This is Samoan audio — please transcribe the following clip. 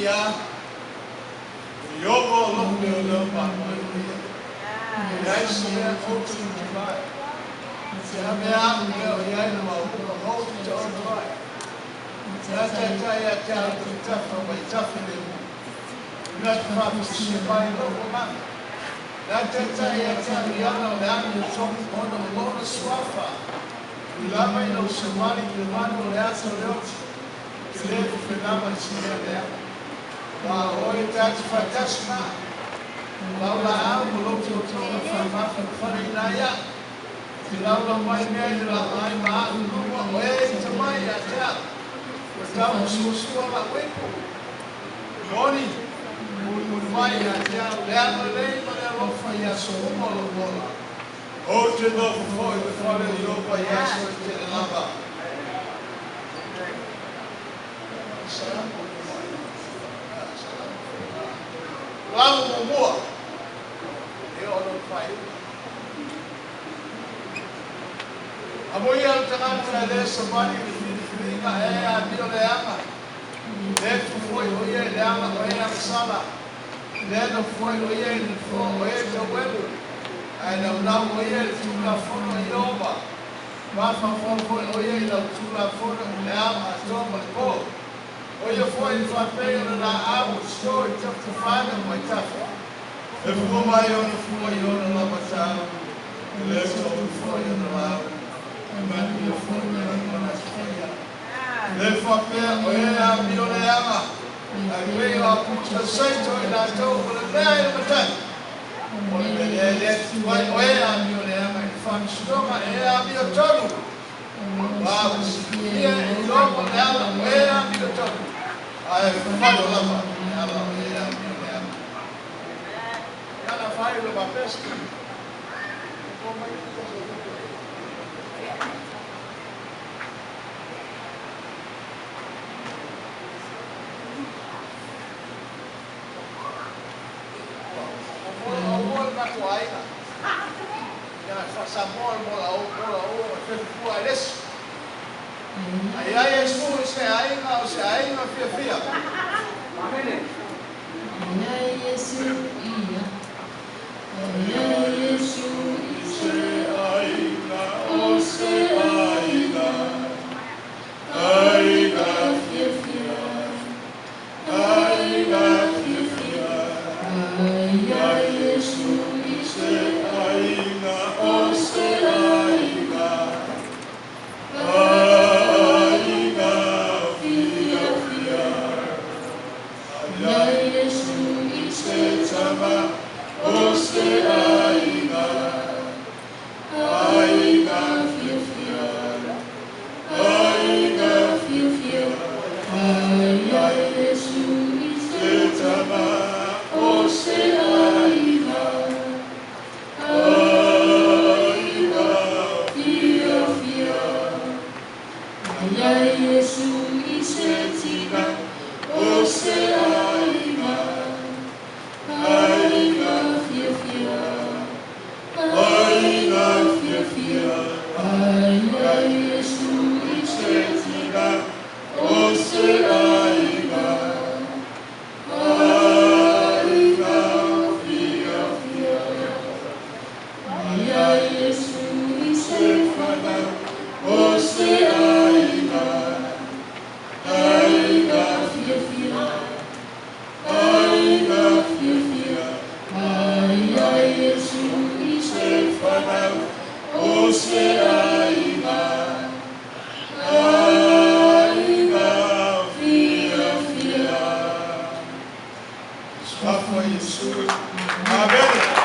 Ia, Ioba o lou leoleo ma moe o ia. Leai se mea ou te mativa ai. Se a mea au lea o iai le maauuga ma ou te taoto ai. Le a taitai ia te au te tafa ma i tafe lemu. Ina te faafoisia mai lou agaga. Le a taitai ia te au i ala o le amiotonu ona o lona suafa. Ui lava i lau savali i le manu o le ata o le oti. Ou te lē fefenama i se mea leaga. Aua o oe ta te faatasi ma au. O lau laau ma lou tautoga e faamafanafanaina ai au. E te laulau mai mea i le lapaai ma au i luma o e ita mai ia te au. Ua tauasuasua la'u ipu. E moni, e mulimuli mai ia te au le agalelei ma le alofa i aso uma o lou ola. Ou te nofo foi i le fale o Ieova i aso e tele lava. O lago muamua, e oo loa i le faaiuga. Amuia le tagata e lē savali i le filifiliga e amio leaga, lē tu foi o ia i le ala o e agasala, lē nofo foi o ia i le nofoa o e tauelu, ae naunau o ia i le tulafono a Ieova, mafaufau foi o ia i lau tulafono i le ao atoa ma le pō. O ia foi e faapei o le laau o toto i tafatafaga ma i tafa, e fua mai ona fua i ona lava tau, e lē toulu foi ona lau, e manuia foi mea uma na te faia. E lē faapea o e amio leaga, ae pei o aputa saito i latou o le mea i le matai. O le mea lea e le tutu ai o e amio leaga i le faamasinoga e amiotonu. Aua ua silafia e Ieova le ala o e amiotonu, ae fafano lava le ala o e amio leaga. Kana fai lo ma pesa. Ua le matou aiga. Ia faa-Samoa le mola o mola o e fefufua ai le esi. Ai ai Iesu i se aiga o se aiga fiafia. Ai Iesu ia, ai ai Iesu i Se aiga o se aiga, aiga fiafia, aiga fiafia. Ai ai Iesu i Se aiga o se aiga, aiga fiafia. Ai ai Ai Iesu i se tama o se aiga, aiga fiafia, aiga fiafia. Ai ai Iesu i Se tama o se aiga, aiga fiafia. Ai ai Iesu i se tina O se aiga, aiga fiafia, aiga fiafia. Ai ai Iesu i Se tina o se aiga, aiga fiafia. Ai ai Iesu i Se fanau o se aiga, aiga fiafia, aiga fiafia. Ai ai Iesu i Se fanau o se aiga, aiga fiafia. Suafa o Iesu. Amene.